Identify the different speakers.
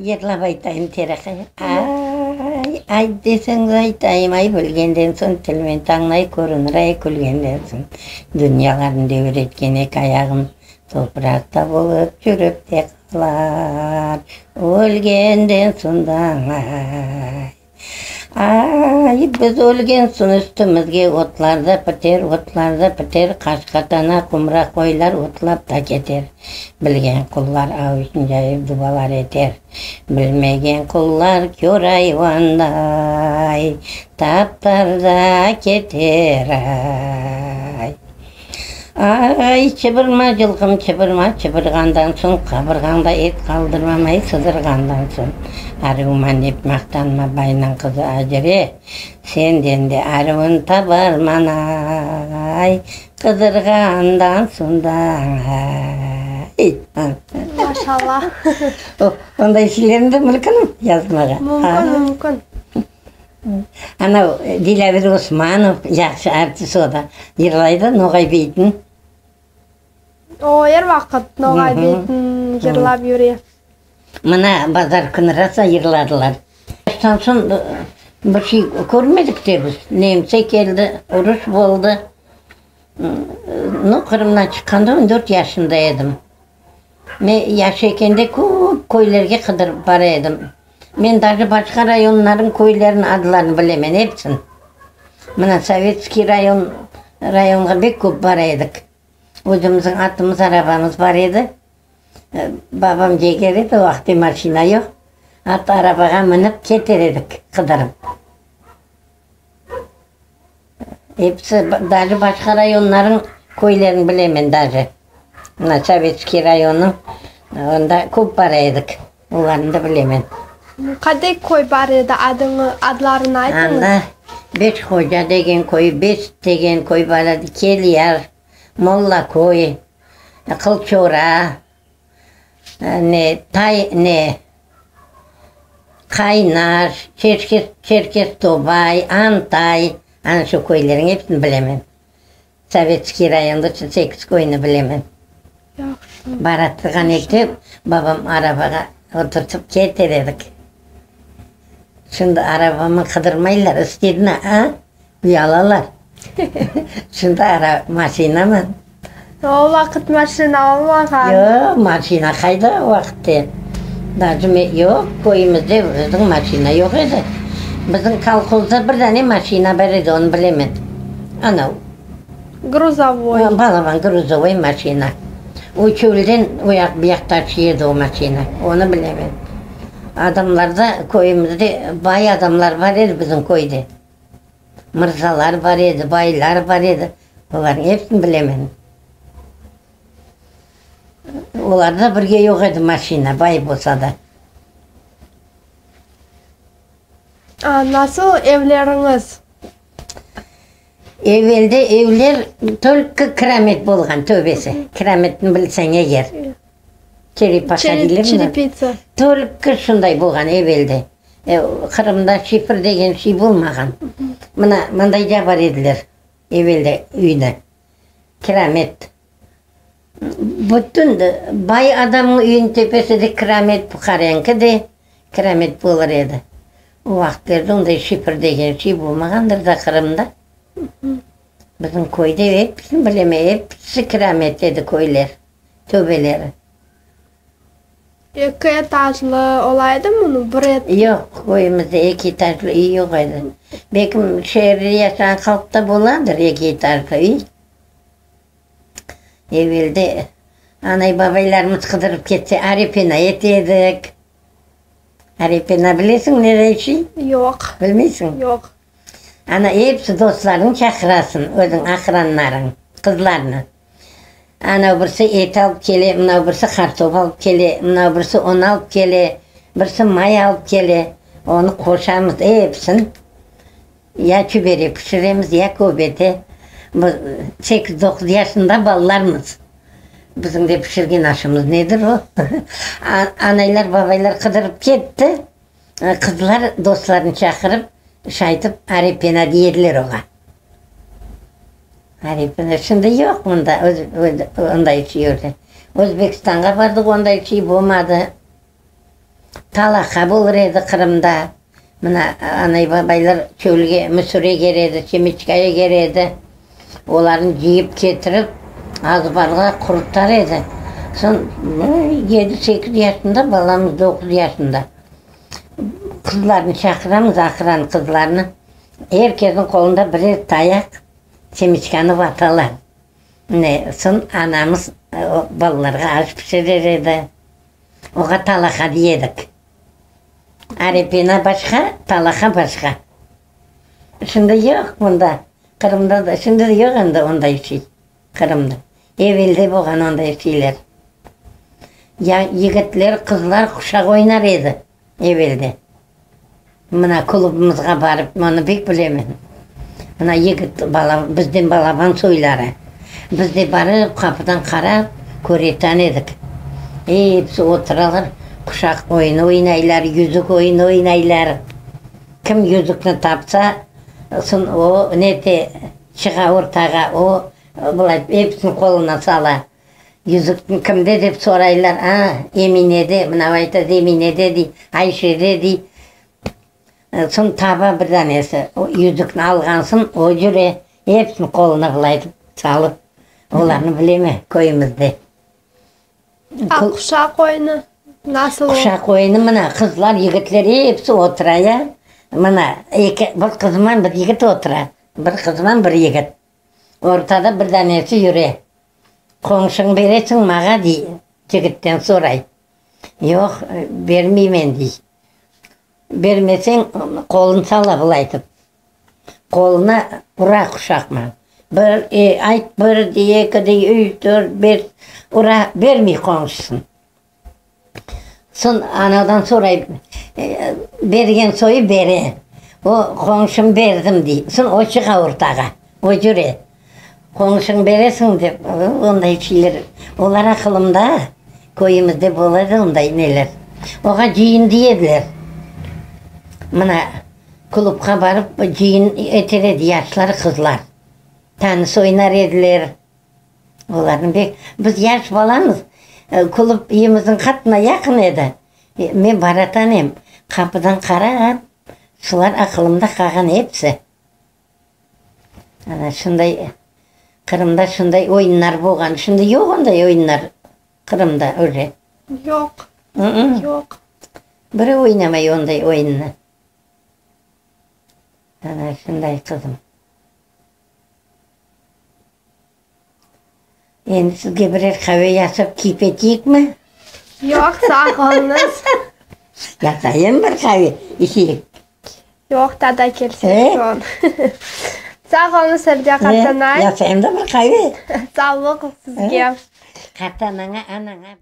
Speaker 1: Yırlap aytayım teraqay. Ay, ayt deseñiz aytayım, ay bilgenden soñ tilmen tañlay körünir ay külgenden soñ dünyalarnı deviretken eki ayağım topraqta bolıp çürip te qalar ölgenden soñ da ay. Ay, biz ölgen soñ üstümizge otlar da piter, otlar da piter, qaşqatana, qumra qoylar otlap da keter. Bilgen qullar avuçın cayıp duvalar eter, bilmegen qullar kör ayvanday taptar da keter, ay. Ay, çıbırma, cılqım, çıbırma, çıbırğandan soñ, qabırğañda et qaldırmam, ay, sıdırğandan soñ. Arıvman dep maqtanma, baynıñ qızı Acire, senden de arıvın tabarman, ay, qıdırğandan soñ da, ay.
Speaker 2: Maşallah.
Speaker 1: Onday şeylerni de mümkünmi yazmağa?
Speaker 2: Mümkün, mümkün.
Speaker 1: Anav Dilâver Osmanov yahşı artist o da, yırlay da Noğay beytin.
Speaker 2: O er vaqıt Noğay beytin yırlap yüre.
Speaker 1: Mına bazar künü rasa yırladılar. Uruştan soñ bir şey körmedik de biz. Nemse keldi, uruş boldı. Nu, Qırımdan çıqqanda on dört yaşında edim. Men yaş ekende köp köylerge qıdırıp bara edim. Men daje başqa rayonlarnıñ köyleriniñ adlarını bilemen, epsin. Mına Sovetskiy rayon, rayonğa bek köp bara edik. Özümizniñ atımız, arabamız bar edi. Babam ceger edi, o vaqıtte maşina yoq. At arabağa minip keter edik qıdırıp. Episi, daje başqa rayonlarnıñ köylerini bilemen daje. Mına Sovetskiy rayonı, onda köp bara edik, olarnı da bilemen.
Speaker 2: Qanday köy bar edi, adıñı, adlarını aytıñız.
Speaker 1: Anda Beşhoca degen köy, Best degen köy bar edi, Kelyar, Mollaköy, Qılçora, Ne, tay, ne, Qaynar, Çerkes, Çerkestobay, Antay, ana şu köylerniñ episini bilemen. Sovetskiy rayonda şu sekiz köyni bilemen.
Speaker 2: Yahşı.
Speaker 1: Bara turğan edi, babam arabağa oturtıp keter edik. Şimdi arabamı qıdırmaylar, istedin, a? Uyalalar. Şimdi ara maşinaman.
Speaker 2: O vaqıt maşina olmağan.
Speaker 1: Yoq, maşina qayda o vaqıtte? Daje yoq, köyümizde bizim maşina yoq edi. Bizim kolhozda bir dane maşina bar edi, onı bilemen. Anav.
Speaker 2: Gruzovoy.
Speaker 1: Balaban gruzovoy maşina. O çölden o yaq bu yaq taşıy edi o maşina, onı bilemen. Adamlarda köyümizde bay adamlar bar edi bizim köyde. Mırzalar bar edi, baylar bar edi, olarnıñ episini bilemen. Olarda birge yoq edi maşina, bay bolsa da.
Speaker 2: A, nasıl evleriñiz?
Speaker 1: Evelde evler tolko kiramet bolğan, töbesi. Kirametni bilseñ eger. Çerepaha deyler mi?
Speaker 2: Çerepitsa.
Speaker 1: Tolko şunday bolğan evelde. Qırımda şifr degen şey bolmağan. Mına, mınday yapar ediler evelde üyni. Kiramet. Bütün bay adamnıñ üyüniñ tepesi de kiramet, fuqarenki de kiramet bolır edi. O vaqıtlarda onday şifr degen şey bolmağandır da Qırımda. Bizim köyde episini bileme, episi kiramet edi köyler, töbeleri.
Speaker 2: Eki etajlı ola edimi bunı, bir et?
Speaker 1: Yoq, köyümizde eki etajlı üy yoq edi. Belkim şeerde yaşağan halqta boladır eki etajlı üy. Evelde anay-babaylarımız qıdırıp ketse, arepena ete edik. Arepena bilesiñ ne şey?
Speaker 2: Yoq.
Speaker 1: Bilmeysiñ?
Speaker 2: Yoq.
Speaker 1: Ana, episi dostlarıñı çaqırasıñ, özüñ aqranlarıñ, qızlarnı. Ana, birisi et alıp kele, mınav birisi qartop alıp kele, mınav birisi un alıp kele, birisi may alıp kele. Onı qoşamız episini. Ya çübere pişiremiz, ya köbete. Biz sekiz-doquz yaşında balalarmız. Bizim de pişirgen aşımız nedir o? Anaylar, babaylar qıdırıp ketti. Qızlar dostlarını çaqırıp, şaytıp arepena deyediler oña. Arepena şimdi yoq mında onday şey. Özbekistanğa bardıq, onday şey bolmadı. Talaqa bolır edi Qırımda. Mına, anay-babaylar çölge müsür eger edi, semiçka eger edi. Olarnı cıyıp ketirip, azbarğa qurutar edi. Soñ, yedi-sekiz yaşında balamız, doquz yaşında. Qızlarnı çaqıramız, aqran qızlarnı. Er kesniñ qolunda birer tayaq, semiçkanı vatalar. Ne, soñ anamız balalarğa aş pişirer edi. Oğa talaqa dey edik. Arepena başqa, talaqa başqa. Şimdi yoq mında, Qırımda da, şimdi de yoq endi onday şey Qırımda. Evelde bolğan onday şeyler. Ya yigitler, qızlar quşaq oynar edi evelde. Mına klubımızğa barıp, onı pek bilemen. Mına yigit bala, bizden balaban soyları. Biz de barıp, qapıdan qarap, köretan edik. Episi oturalar, quşaq oyunı oynaylar, yüzük oyunı oynaylar. Kim yüzükni tapsa, soñ o nete, çığa ortağa, o, bılay episiniñ qoluna sala. Yüzük kimde dep soraylar, a, Eminede, mınav ayta, Zeminede dey, Ayşede dey. Soñ taba bir danesi, o yüzükni alğan soñ o yüre, episini qoluna bılay etip salıp, olarnı bileme köyümizde.
Speaker 2: A quşaq oyunı nasıl?
Speaker 1: Quşaq oyunı mına qızlar, yigitler episi otura ya, mına eki, bir qızman bir yigit otura, bir qızman bir yigit. Ortada bir danesi yüre. Qoñşuñ beresiñ mağa, dey, cigitten soray. Yoq, bermeymen, dey. Bermeseñ, qolun sala bılaytıp. Qoluna ura quşaqman. Bir, ayt, bir, dey, eki, dey, üç, dört, beş, ura, bermey qoñşusın. Soñ anadan soray, bergen soyu bere. O, qoñşum berdim, dey. Soñ o çıqa ortağa, o yüre. Qoñşuñ beresiñ dep, onday şeyler, olar aqılımda, köyümizde bola edi onday neler. Oğa cıyın dey ediler. Mına, klubqa barıp cıyın eter edi yaşlar, qızlar. Tanış oynar ediler. Olarnı bek. Biz yaş balamız, klub evimizniñ qatına yaqın edi. Men baratan em, qapıdan qarap, şular aqılımda qalğan episi. Ana şunday Qırımda şunday oyunlar bolğan. Şimdi yoq onday oyunlar Qırımda öyle.
Speaker 2: Yoq. Yoq.
Speaker 1: Biri oynamay onday oyunnı. Ana şunday qızım. Endi sizge birer qave yasap keyf eteyikmi?
Speaker 2: Yoq, sağ oluñız.
Speaker 1: Yasayım bir qave, içeyik.
Speaker 2: Yoq, tada kelsek soñ. Sağ oluñız, Serdiya qartanay.
Speaker 1: Yasayım da bir qave.
Speaker 2: Sağlıq sizge.
Speaker 1: Qartanaña, anaña.